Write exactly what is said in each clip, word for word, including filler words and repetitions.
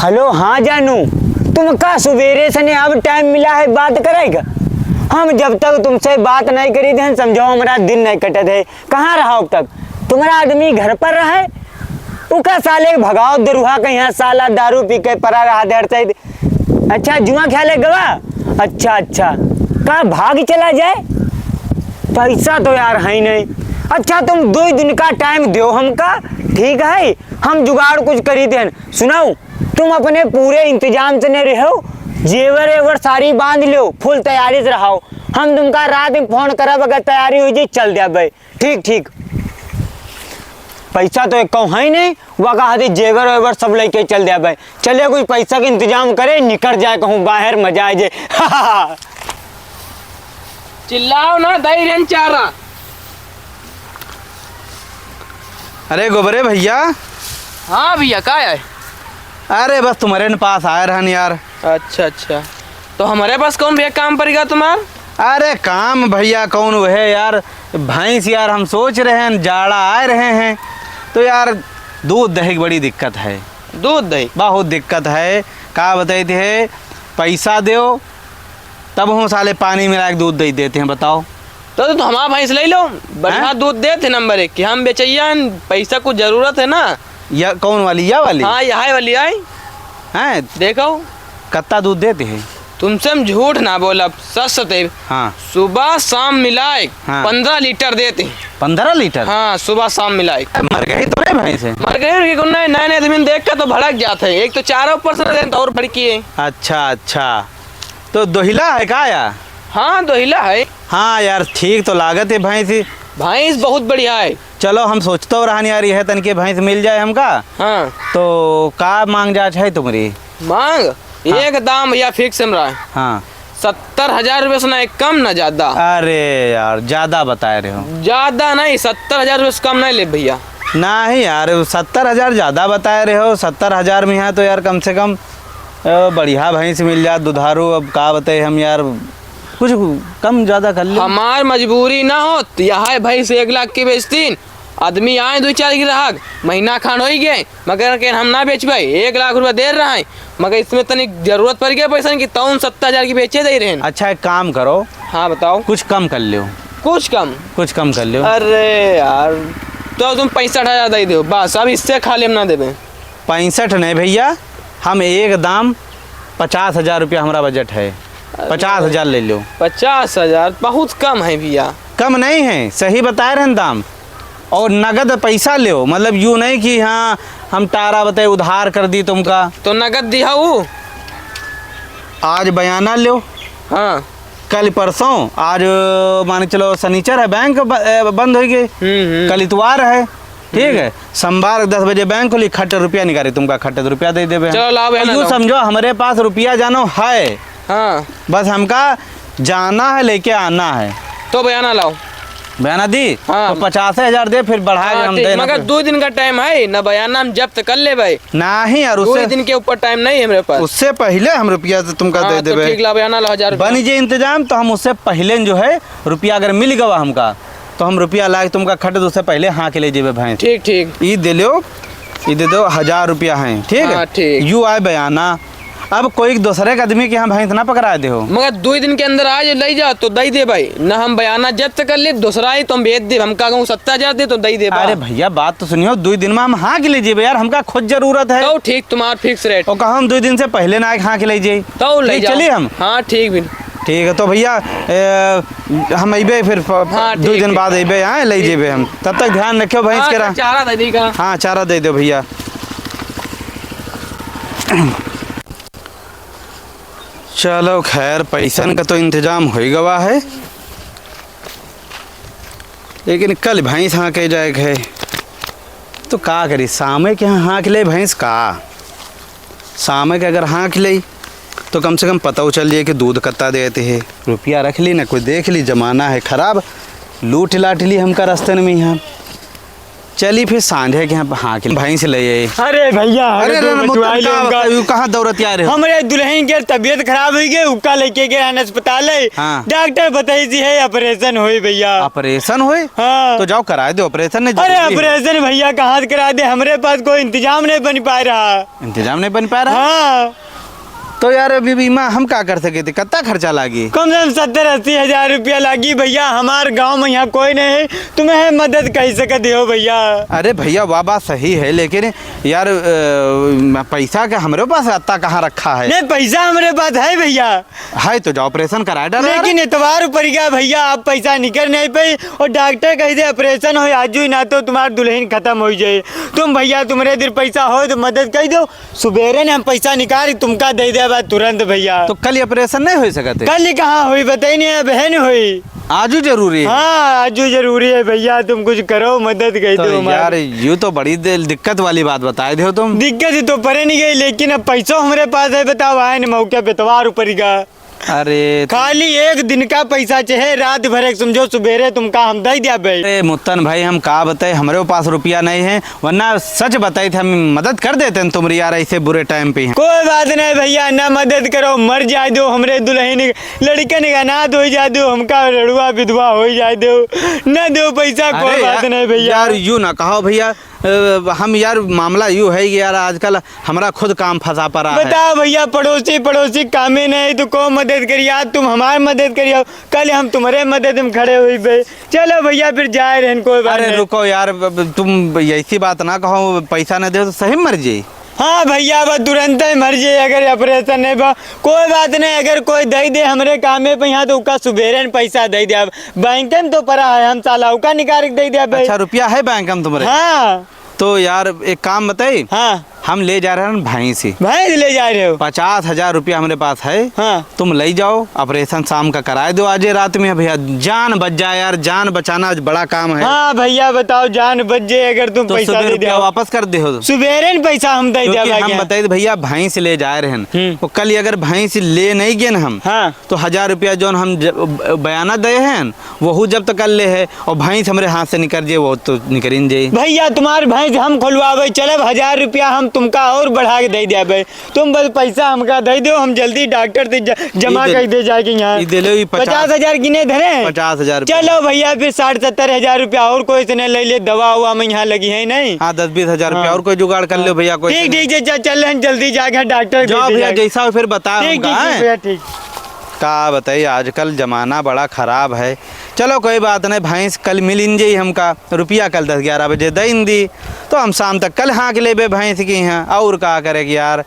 हेलो, हाँ जानू, तुमका सुबेरे से ने अब टाइम मिला है बात करे का? हम जब तक तुमसे बात नहीं करी थे, समझो हमारा दिन नहीं कटत है। कहाँ रहा अब तक? तुम्हारा आदमी घर पर रहे? उका साले भगाओ दरुहा के यहाँ, साला दारू पी के परा रहा देर से। अच्छा, जुआ खेले गवा? अच्छा, अच्छा, का भाग चला जाए? पैसा तो यार है ही नहीं। अच्छा, तुम दो दिन का टाइम दो हमका, ठीक है, हम जुगाड़ कुछ करी देन। सुनाओ, तुम अपने पूरे इंतजाम से नहीं रहो, जेवर एवर सारी बांध लो, फुल तैयारी से रहो। हम तुमका रात में फोन करब, अगर तैयारी हो जाए, चल देबे। ठीक, ठीक। पैसा तो एक है ही नहीं, वह कहा थी जेवर वेवर सब लेके चल देबे। चले, कुछ पैसा के इंतजाम करे, निकल जाए कहूँ बाहर, मजा आ जाए। चिल्लाओ ना, दई रहन चारा। अरे गोबरे भैया। हाँ भैया, का है? अरे बस तुम्हारे न पास आए रहन यार। अच्छा, अच्छा। तो हमारे पास कौन भैया काम पड़ेगा तुम्हार? अरे काम भैया कौन, वह यार भैंस यार, हम सोच रहे हैं जाड़ा आ रहे हैं तो यार दूध दही की बड़ी दिक्कत है। दूध दही? बहुत दिक्कत है। का बताई थे, पैसा दो तब हम साले पानी मिला के दूध दे देते हैं, बताओ। तो, तो हमारा भैंस ले लो, बढ़िया हैं? दूध देते नंबर एक के, हम बेचैया हैं, पैसा कुछ जरूरत है ना। या कौन वाली, या वाली? हाँ, यही वाली आई। हैं? देखो। कत्ता दूध देते हैं? तुमसे हम झूठ ना बोलब, सच सच। हाँ। सुबह शाम मिलाए हाँ। पन्द्रह लीटर देते हैं। पन्द्रह लीटर? हाँ, सुबह शाम मिलाए। मर गई तो नहीं भैंस है? मर गई कि कौन, नए नए आदमी देख के तो भड़क जाते हैं। एक तो चारा ऊपर से देते हैं तो और भड़की है। अच्छा, अच्छा। तो दोहिला है का या? हाँ, दोहिला है। हाँ यार, ठीक तो लागत है भैंस ही। भैंस बहुत बढ़िया है। चलो, हम सोचतो रहन यार, यह तनके भैंस मिल जाए हमका। हाँ। तो का मांग जाच है तुम्हारी? मांग? हाँ। एक दाम भैया फिक्स हमरा। हाँ। सत्तर हजार रुपये से ना एक कम ना ज्यादा। अरे यार, ज्यादा बताए रहे हो। ज्यादा नहीं, सत्तर हजार रुपये से कम नहीं ले भैया। नहीं यार, सत्तर हजार ज्यादा बताए रहे हो। सत्तर हजार में यहाँ तो यार कम से कम अ, बढ़िया भैंस मिल जात, दुधारू, अब का बताई हम यार, कुछ कम ज्यादा कर ले। हमार मजबूरी ना होत, यह भैंस एक लाख की बेचतीन, आदमी आए दो चार ग्राहक, महीना खान होई गए, मगर के हम ना बेचबे, एक लाख रुपया दे रहा है, मगर इसमें तनी जरूरत पड़ गया पैसा कि तौन सत्तर हजार की बेचे दे रहे हैं। अच्छा, एक काम करो। हाँ, बताओ। कुछ कम कर लियो। कुछ कम? कुछ कम कर लियो। अरे यार, तो तुम पैंसठ हजार दे दो बस, अब इससे खाली हम ना देबे। पैंसठ नहीं भैया, हम एक दाम पचास हजार रुपया हमारा बजट है। अरे पचास हजार ले लो। पचास हजार बहुत कम है भैया। कम नहीं है, सही बताए रहे दाम। और नगद पैसा लो, मतलब यूँ नहीं कि हाँ हम टारा बताए उधार कर दी तुमका। तो नगद दिया वो। आज बयाना लो। हाँ। कल परसों, आज मान के चलो शनिचर है, बैंक ब-, ए, बंद होई गए। हम्म, हम्म। कल इतवार है, ठीक है, सोमवार के दस बजे बैंक खुली, खट रुपया निकाली, तुमका खट रुपया दे देबे हम। चलो, लाओ, बयाना यूँ लाओ। समझो, हमरे पास रुपया जानो है। हाँ। बस हमका जाना है, लेके आना है। तो बयाना लाओ। बयाना दी? हाँ। तो पचास हजार दे, फिर बढ़ा के हाँ, हम ठीक, दे ना मगर फिर। दो दिन का टाइम है ना, बयाना हम जब्त कर ले भाई। नहीं यार, दो उससे दिन के ऊपर टाइम नहीं है मेरे पास। उससे पहले हम रुपया तो तुमका हाँ, दे तो देबे। ठीक, लाओ, बयाना लाओ, हजार रुपया। बनी जे इंतजाम, तो हम उससे पहले जो है, रुपया अगर मिल गवा हमका, तो हम रुपया लाके तुमका खट दे, उससे पहले हाँ के ले जेबे भैंस। ठीक, ठीक। ई दे लो, ई दे दो, हजार रुपया है, ठीक है? हाँ, ठीक। यू आए बयाना। अब कोई दूसरे के आदमी के यहाँ भैंस ना पकड़ा दे हो। मगर दो दिन के अंदर आ जाओ, ले जाओ, तो दे दे भाई। ना हम बयाना जब्त कर ले, दूसरा ही तुम बेच दे, हम का कहूँ, सत्तर हजार दे, तो दे दे बा। अरे भैया, बात तो सुनियो, दो दिन में हम हाँ के ले जेबे यार, हमका खुद जरूरत है। तो ठीक, तुम्हार फिक्स रेट। और कहा हम दो दिन से पहले ना आए, हाँ के ले जाई। तो ले ठीक, जाओ। चलिए हम। हाँ, ठीक भी। ठीक है, तो भैया, ए, हम अइबे फिर फ-, फ-, हाँ, दो ठीक, दिन ठीक। बाद अइबे, हाँ, ले जेबे हम। तब तक ध्यान रखियो भैंस हाँ, के रहा। चारा दे दी का? हाँ, चारा दे दो भैया। चलो खैर, पैसन का तो इंतजाम हो ही गवा है, लेकिन कल भैंस हाँके जाए के है, तो का करी, सामे के यहाँ हाँक ले भैंस का? सामे के अगर हाँक ले, तो कम से कम पता चल जाए कि दूध कत्ता देते है। रुपया रख ली ना, कोई देख ली, जमाना है खराब, लूट लाट ली हमका रस्तन में यहाँ। चली फिर सांझे के यहाँ, हाँ, के भैंस ले आई। अरे भैया, अरे अरे रे, तो मुतन बचवाई ले का उनका। बताई, कहाँ दौड़त आ रहे हो? हमरे दुल्हन के तबियत खराब होइ गई, उका लेके गए हैं अस्पताल है। हाँ। डॉक्टर बताई थी है ऑपरेशन होई भैया। ऑपरेशन होई? हाँ। तो जाओ कराए दो ऑपरेशन, नहीं अरे जरूरी है। ऑपरेशन भैया कहाँ से करा दे, हमरे पास कोई इंतजाम नहीं बन पा रहा। इंतजाम नहीं बन पा रहा? हाँ। तो यार, अभी बीमा हम का कर सके थे? कितना खर्चा लागी? कम से कम सत्तर अस्सी हजार रुपया लागी भैया। हमार गाँव में यहाँ कोई नहीं है, तुम्हें मदद कई सकत हो भैया। अरे भैया, वह बात सही है, लेकिन यार, अ, पैसा का हमरे पास अत्ता कहाँ रखा है? नहीं, पैसा हमरे पास है भैया। है तो जाओ, ऑपरेशन करा डालो यार। लेकिन एतवार पड़ गया भैया, आप पैसा निकल नहीं पाई और डॉक्टर कही दे ऑपरेशन हो आजू ही, ना तो तुम्हार दुल्हन खत्म हो जाए। तुम भैया, तुम्हारे इधर पैसा हो तो मदद कर दो। सुबेरे ने हम पैसा निकाल तुमका दे दे बा तुरंत भैया। तो कल ऑपरेशन नहीं हो सकत है? कल ही कहाँ हुई, बताई नहीं, अब है नहीं हुई। आजू जरूरी है। हाँ, आजू जरूरी है भैया, तुम कुछ करो, मदद कर तो दो हमारी। यार, यू तो बड़ी दे-, दिक्कत वाली बात बताए दे हो तुम। दिक्कत ही तो परे नहीं गई, लेकिन अब पैसो हमरे पास है, बताओ, आए न मौके पे तवार ऊपर ही का। अरे तो खाली एक दिन का पैसा चाहे, रात भर एक समझो, सुबेरे तुमका हम दे दिया भाई। अरे मुत्तन भाई, हम का बताए, हमरे पास रुपया नहीं है, वरना सच बताई थे, हम मदद कर देते हैं तुम्हारी यार, ऐसे बुरे टाइम पे हैं। कोई बात नहीं भैया, ना मदद करो, मर जाए दो हमरे दुल्हन, लड़कन के अनाथ हो जाए दो, हमका रड़ुआ विधवा हो जाए दो, ना दो पैसा, कोई अरे बात यार, नहीं भैया। यार यू ना कहो भैया, अ, हम यार मामला यू है कि यार आजकल हमरा खुद काम फंसा पड़ा है। बताओ भैया, पड़ोसी, पड़ोसी कामे नहीं तो को मदद करी, आज तुम हमार मदद करियो, कल हम तुम्हारे मदद में खड़े हुई बे। चलो भैया, फिर जाए रहन, कोई बात अरे नहीं। रुको यार, अब तुम ऐसी बात ना कहो, पैसा ना दे तो सही मर जाई। हाँ भैया, अब तुरंत ही मर जाई अगर ऑपरेशन नहीं बा। कोई बात नहीं, अगर कोई दे दे हमरे कामे पे यहाँ तो उका सुबेरे न पैसा दे दे। अब बैंक में तो पड़ा है, हम साला उका निकाल के दे दे भाई। अच्छा, रुपया है बैंक में तुम्हारे? हाँ। तो यार एक काम बताई। हाँ। हम ले जा रहे हैं भैंस ही। भैंस ले जा रहे हो? पचास हजार रुपया हमरे पास है। हाँ। तुम ले जाओ, ऑपरेशन शाम का कराए दो, आज ये रात में भैया, जान बच जाए यार, जान बचाना बड़ा काम है। हाँ भैया, बताओ, जान बच जाए अगर तुम तो पैसा सुबह दे रुपया दो। वापस कर दे हो। सुबेरे न पैसा हम दे क्योंकि दिया हम भैया। बताई दे भैया, भैंस ले जा रहे हैं। हम्म। तो कल अगर भैंस ले नहीं गए न हम, हाँ। तो हजार रुपया जौन हम ज-, बयाना दे हैं, वहू जब्त कर ले है, और भैंस हमरे हाथ से निकर जे, वो तो निकरी न जाई। भैया, तुम्हार भैंस हम खोलवावे चलब, हजार रुपया हम तुमका और बढ़ा के दे देबे। तुम बस पैसा हमका दे दो, हम जल्दी डॉक्टर से ज-, जमा ई दे, कर दे जाके यहाँ। ई दे लो, ई पचास। पचास हजार गिने धरे? पचास हजार रुपया। चलो भैया, फिर साठ सत्तर हजार रुपया और कोई से नहीं ले ले, दवा उवा में यहाँ लगी है नहीं। हाँ, दस बीस हजार रुपया हाँ। और कोई जुगाड़ कर लो हाँ। भैया, कोई ठीक, से ठीक, च-, च-, चल रहे हैं, जल्दी जाके डॉक्टर जाओ से भैया, जाके। जैसा हो फिर बताओ ठीक, हमका, ठीक, ठीक हैं? भैया, ठीक। का बताई, आजकल जमाना बड़ा खराब है। चलो कोई बात नहीं, भैंस कल मिलिन जाई हमका, रुपया कल दस ग्यारह बजे दइन दी, तो हम शाम तक कल हाँक लेबे भैंस की यहाँ। और का करे कि यार,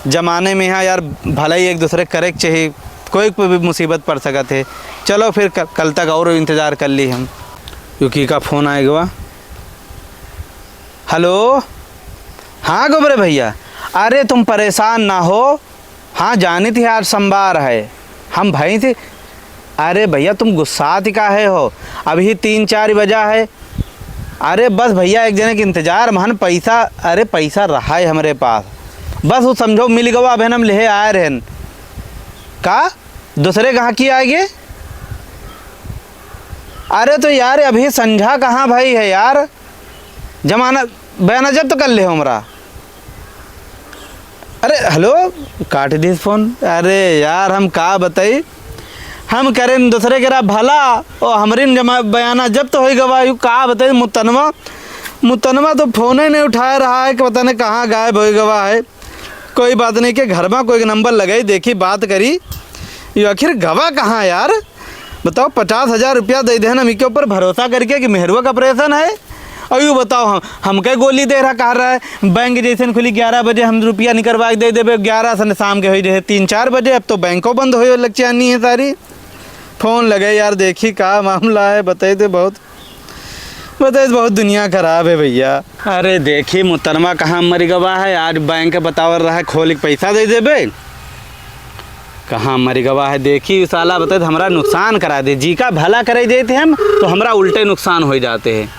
जमाने में यहाँ यार भलाई एक दूसरे करे के चाहिए, कोई पे भी मुसीबत पड़ सकत है। चलो फिर कल, कल तक और इंतजार कर ली हम। युकी का फोन आए गवा। हेलो, हाँ गोबरे भैया, अरे तुम परेशान ना हो, हाँ, जानित ही आज संबार है। हम भैंस, अरे भैया, तुम गुस्सात काहे हो? अभी तीन चार बजा है। अरे बस भैया, एक जने के इंतजार महन पैसा, अरे पैसा रहा है हमरे पास। बस वो समझो मिल गवा, अबे हम लेहे आए रहन। का? दूसरे गाहकी आएगे? अरे तो यार, अभी संझा कहाँ भई है यार? जमाना बयाना जब्त कर ले हमरा। अरे हेलो, काट दिस फोन। अरे यार, हम का बताई, हम करेन दूसरे केरा भला, ओ हमरिन जमा बयाना जब्त होई गवा। यू का बताई, मुतनवा, मुतनवा तो फोने नहीं उठा रहा है कि पता नहीं कहाँ गायब होई गवा है। कोई बात नहीं, के घर में कोई नंबर लगाई, देखी, बात करी। ये आखिर गवा कहाँ यार? बताओ, पचास हजार रुपया दे देहन हम इके ऊपर भरोसा करके कि मेहरुआ का ऑपरेशन है, और यू बताओ, हम, हमके गोली दे रहा, कह रहा है बैंक जैसे खुली ग्यारह बजे हम रुपया निकलवा के दे देबे, ग्यारह से शाम के होई रहे तीन चार बजे, अब तो बैंको बंद होई लग चाहनी है सारी। फोन लगे यार, देखी का मामला है, बताई दे बहुत। बताई, बहुत दुनिया खराब है भैया। अरे देखी, मुतनवा कहाँ मर गवा है, आज बैंक बतावल रहा है, खोल के पैसा दे देबे, कहाँ मर गवा है। देखी, साला बताई, हमरा नुकसान करा दे, जी का भला करे देते हम, तो हमरा उल्टे नुकसान हो जाते हैं।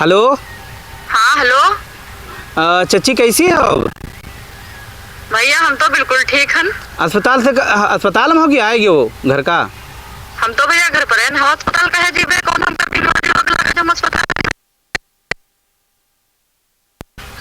हेलो। हाँ, हेलो। अ, चच्ची, कैसी हो? भैया, हम तो बिल्कुल ठीक हन। अस्पताल से क-, अस्पताल में हो कि आए गए वो घर का? हम तो भैया घर पर हैं। हम अस्पताल कहे जीबे, कौन हमका बीमारी हो गया जो हम अस्पताल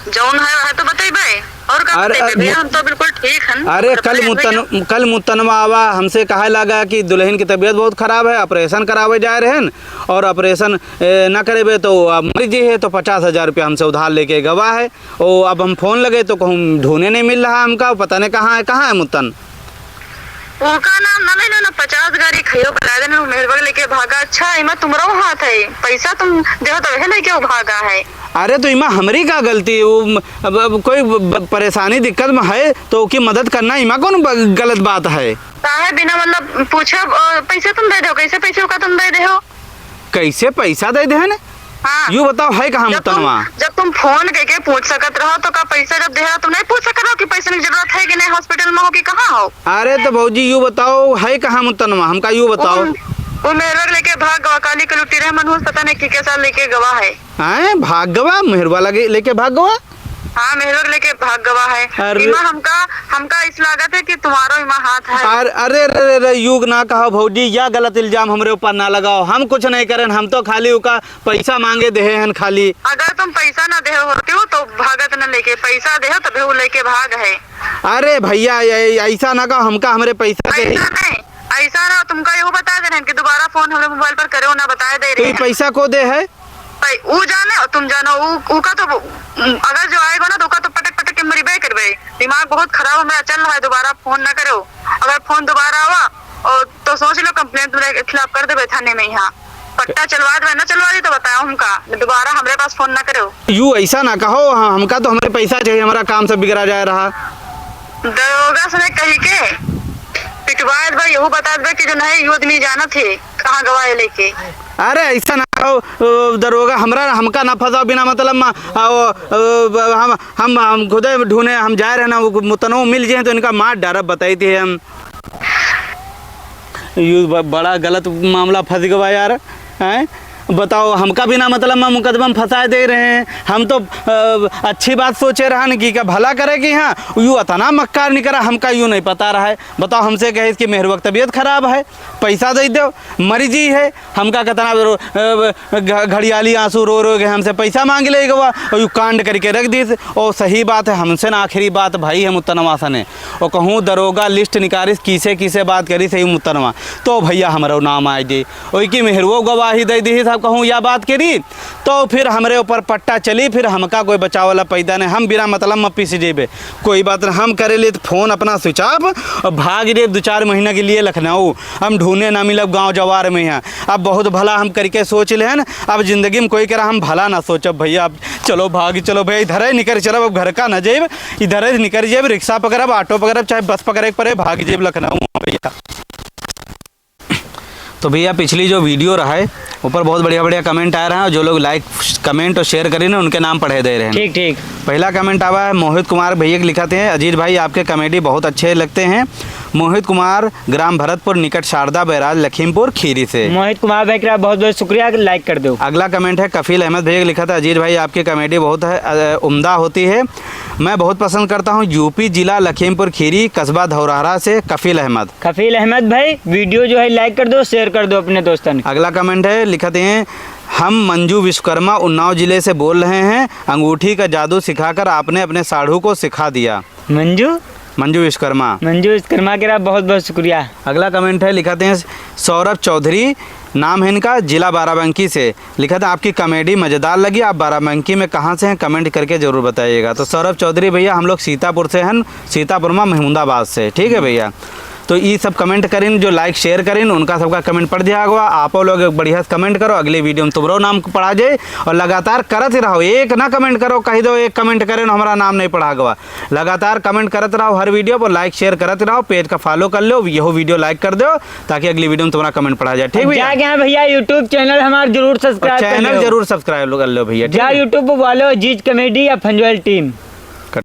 जौन है वह तो बतइबे, और का अरे, बतइबे अरे, भैया, मु-, हम तो बिल्कुल ठीक हन। अरे, जब कल तक मुतन-, कल मुतनवा आवा, हमसे कहे लागा कि दुलहिन की तबीयत बहुत खराब है, operation करावे जाए रहेन, और operation, ए, न करेबे तो अब मर जइहे, तो पचास हजार रुपया हमसे उधार लेके गवा है। ओ, अब हम फोन लगे तो कहूँ ढूंढे नहीं मिल रहा हमका, पता नहीं कहाँ है, कहाँ है मुतन? ओका नाम ना लेना ना, पचास गाड़ी खइयो करा देना, मेहरबा लेके भागा। अच्छा, इमा तुम्हरो हाथ है, पैसा तुम देहो तबे लेके वो भागा है। अरे तो इमा हमरी का गलती? वो म-, अब, अब कोई ब-, ब-, परेशानी दिक्कत में है तो ओकी मदद करना इमा कौन ब-, गलत बात है? काहे बिना मतलब पूछे, अ, पैसे तुम दे दो, कैसे पैसे ओका तुम दे दे हो? कैसे पैसा दे देहन? हाँ। यू बताओ, है कहाँ जब तुम, मुतनवा? जब तुम फोन करके पूछ सकत रहो, तो का पैसा जब दे रहा, तुम नहीं पूछ सकत रहो कि पैसे की जरूरत है कि नहीं, hospital में हो कि कहाँ हो? अरे तो भौजी, यू बताओ, है कहाँ मुतनवा? हमका यू बताओ। वो, वो मेहरवा लेके भाग गवा, काली के लुटी रहे मनहूस, पता नहीं कि के साथ लेके गवा है। हैं, भाग गवा? मेहरवा लगे, लेके भाग गवा? हाँ, मेहरवा लेके भाग गवा है। अरे। इमा हमका, हमका इस लागत है कि तुम्हारो इमा हाथ है। अरे, अरे, अरे, अरे, यू ना कहो भौजी, या गलत इल्जाम हमरे ऊपर ना लगाओ, हम कुछ नहीं करेन, हम तो खाली उका पैसा मांगे देहे हन खाली। अगर तुम पैसा ना देहे होते हो तो भागत न लेके, पैसा देहो तबे वो लेके भाग है। अरे भैया, ये, ऐसा ना कहो, हमका हमरे पैसा दे। ऐसा नहीं, ऐसा ना, तुमका यहू बता दे रहेन कि दोबारा फोन हमरे मोबाइल पर करो ना, बताए दे तो ये रहे हैं। पैसा को दे है? भाई, ऊ जाने और तुम जानो, ऊ, ऊ का तो, अगर जो आएगा ना, तो ओका तो पटक पटक के मरिबे करबे। दिमाग बहुत खराब हमरा चल रहा है, दोबारा फोन ना करो। अगर फोन दोबारा आवा, और तो सोच लो, complain तुम्हारे खिलाफ कर देबे थाने में। यहाँ पट्टा चलवा देबे, ना चलवा दी तो बताओ हमका, दोबारा हमरे पास फोन ना करो। यू ऐसा ना कहो, हाँ, हमका तो हमरे पैसा चाहिए, हमारा काम सब बिगड़ा जा रहा। दरोगा से कही के पिटवा देबे, यहू बता देबे कि जो नहीं, यू आदमी जानत है कहाँ गवा है लेके। अरे ऐसा ना कहो, अ, दरोगा, हमरा, हमका ना फंसाओ बिना मतलब मा, आ, ओ, अ, ब-, हम, हम, हम खुदे ढूंढे, हम जाए रहे ना, वो मुतनो मिल जाए तो इनका मार डारब, बताई थी हम। यू ब-, बड़ा गलत मामला फंस गवा यार, हैं? बताओ, हमका बिना मतलब मा मुकदमा में फंसाए दे रहे हैं। हम तो, अ, अच्छी बात सोचे रहन कि का भला करे कि हाँ, यू अतना मक्कार निकरा, हमका यू नहीं पता रहा है। बताओ, हमसे कहे कि मेहरुआ की तबीयत खराब है, पैसा दे दो, मरीजी है, हमका कितना रो-, अ, घ-, घड़ियाली आंसू रो रो के हमसे पैसा मांग ले गवा और यू कांड करके रख दीस। और सही बात है, हमसे ना आखिरी बात भाई है मुतनवा सने। और कहूँ दरोगा list निकालिस, किसे किसे बात करिस है मुतनवा, तो भैया हमरो नाम आए दे। और की मेहरुओ गवाही दे दी, साहब कहूँ या बात करी, तो फिर हमरे ऊपर पट्टा चली, फिर हमका कोई बचावे वाला पैदा नहीं, हम बिना मतलब में पिस जेबे। कोई बात नहीं, हम करे ले तो फोन अपना switch off और भाग जेब दो चार महीना के लिए लखनऊ। हम ढूंढे ना मिलब गाँव जवार में यहाँ। अब बहुत भला हम करके सोच लेहन, अब जिंदगी में कोई करा हम भला ना सोचब भैया। अब चलो भाग, चलो भैया, इधर ही निकर चलब, अब घर का ना जेब, इधर ही निकर जेब, रिक्शा पकड़ब, ऑटो पकड़ब, चाहे बस पकड़े के पड़े, भाग जेब लखनऊ भैया। तो भैया, पिछली जो video रहा है, ऊपर बहुत बढ़िया बढ़िया comment आ रहा है, और जो लोग like, comment और share करी ना, उनके नाम पढ़े दे रहे हैं। ठीक, ठीक। पहला comment आवा है मोहित कुमार भैया के, लिखत हैं, "अजीत भाई, आपके comedy बहुत अच्छे लगते हैं।" मोहित कुमार, ग्राम भरतपुर, निकट शारदा बैराज, लखीमपुर खीरी से। मोहित कुमार भाई का बहुत बहुत शुक्रिया, like कर दो। अगला comment है कफील अहमद भैया के, लिखत है, "अजीत भाई, आपकी comedy बहुत है, अ, उम्दा होती है। मैं बहुत पसंद करता हूँ।" यूपी जिला लखीमपुर खीरी, कस्बा धौरहरा से कफील अहमद। कफील अहमद भाई, video जो है like कर दो, share कर दो अपने दोस्तन के। अगला comment है, लिखत हैं, "हम मंजू विश्वकर्मा उन्नाव जिले से बोल रहे हैं। अंगूठी का जादू सिखाकर आपने अपने साढ़ू को सिखा दिया।" मंजू? मंजू विश्वकर्मा। मंजू विश्वकर्मा के बहुत बहुत शुक्रिया। अगला comment है, लिखत हैं सौरभ चौधरी, नाम है इनका, जिला बाराबंकी से। लिखत है, "आपकी comedy मज़ेदार लगी। आप बाराबंकी में कहाँ से हैं, comment करके जरूर बताइएगा।" तो सौरभ चौधरी भैया, हम लोग सीतापुर से हैं, सीतापुर में महमूदाबाद से, ठीक है भैया। तो ई सब comment करिन, जो like share करिन, उनका सबका comment पढ़ दिया होगा। आपो लोग एक बढ़िया से comment करो, अगली video में तुम्हरो नाम पढ़ा जाए। और लगातार करत ही रहो, एक ना comment करो, कही दो एक comment करेन, हमारा नाम नहीं पढ़ा गवा। लगातार comment करत रहो, हर video पर like share करत रहो, page का follow कर लो, यहो video like कर दो, ताकि अगली video में तुम्हारा comment पढ़ा जाए। ठीक भैया? जाके हाँ भैया, YouTube channel हमारा जरूर और subscribe कर channel लो। जरूर subscribe कर लो भैया, ठीक जा है? YouTube पर बोलो अजीज comedy या फंजोल team।